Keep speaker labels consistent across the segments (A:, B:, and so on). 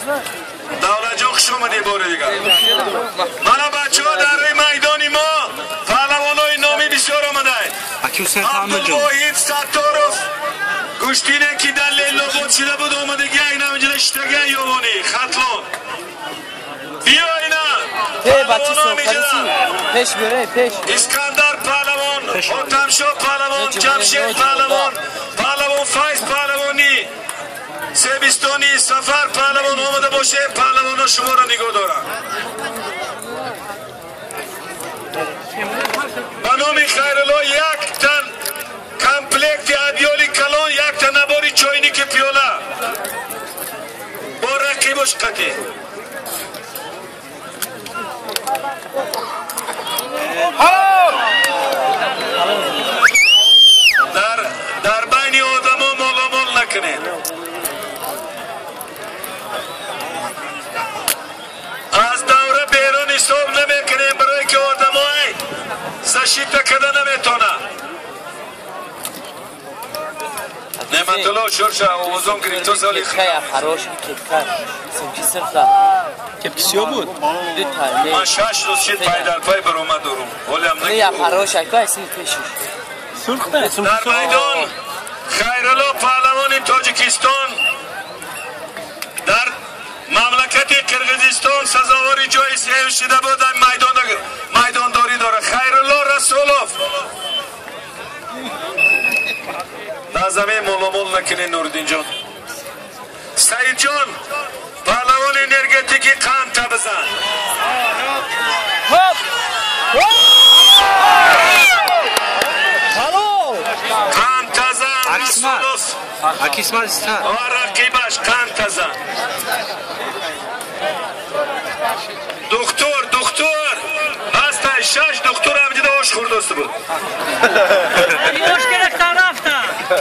A: Давлатҷон, хуш омадӣ бори дигар. Мана бачаҳо, дар рӯи майдони мо паҳлавонои номӣ бисёр омадаед. Абдулвоҳид Сатторов, гӯштине ки дар Лелобод шида буд, омадагия, ина инҷа шитагия, ёвонӣ Хатлон. Биё ина.
B: Пеш бере, пеш.
A: Искандар паҳлавон, Хотамшо паҳлавон, Ҷамшед паҳлавон, паҳлавон Файз паҳлавонӣ Себистони, Сафар паҳлавон омада боше, паҳлавонҳо шуморо нигоҳ доранд. Ба номи Хайрулло як тан комплекти адёли калон, якта набори чойники пиёла бо рақибош қатӣ. Дар байни одамо моломол накунед. Аз давра берун ҳисоб намекунем, барое ки одамои защита карда наметонад. Неъматулло, шурша овозон гирифто соли
C: Кепки сиё буд?
A: Ман 6 рӯз шид пай дар пай баромад дорум. Ҳолиам. Дар майдон Хайрулло паҳлавони Тоҷикистон, дар мамлакати Қирғизистон сазовори ҷои сеюм шида буд, майдондорӣ дорад. Хайрулло Расулов. Дар замин моломол накунед, Нуриддинҷон. Саидҷон, паҳлавони энергетики, қандта бизан. Қандтазан Расулов ва рақибаш, қандтазан. Духтур, духтур ҳастай, шаш духтур ҳамҷида ош хӯрдоста буд.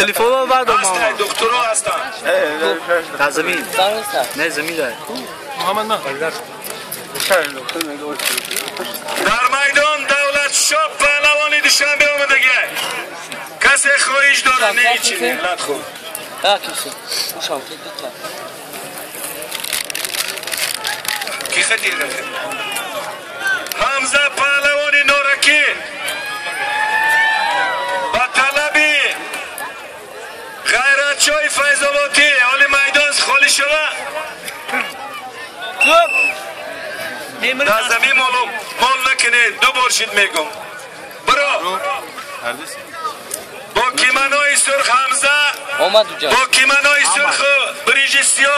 C: Телефонро бардор.
A: Ҳастай, духтуро ҳастанд.
C: Дар замин. Не, замин дар.
A: Дар майдон Давлатшо паҳлавони Душанбе омадагия. Касе хоҳиш дорад? Не, ҳичи не, лат хӯр. Ки хати? Ҳамза паҳлавони Норакӣ ба талаби Ғайратшои Файзоботӣ. Ҳоли майдон холӣ шава. Дар замин мол накунед, ду бор шид мегум. Биро бо киманои сурх Ҳамза, бо киманои сурху бриҷи сиёҳ.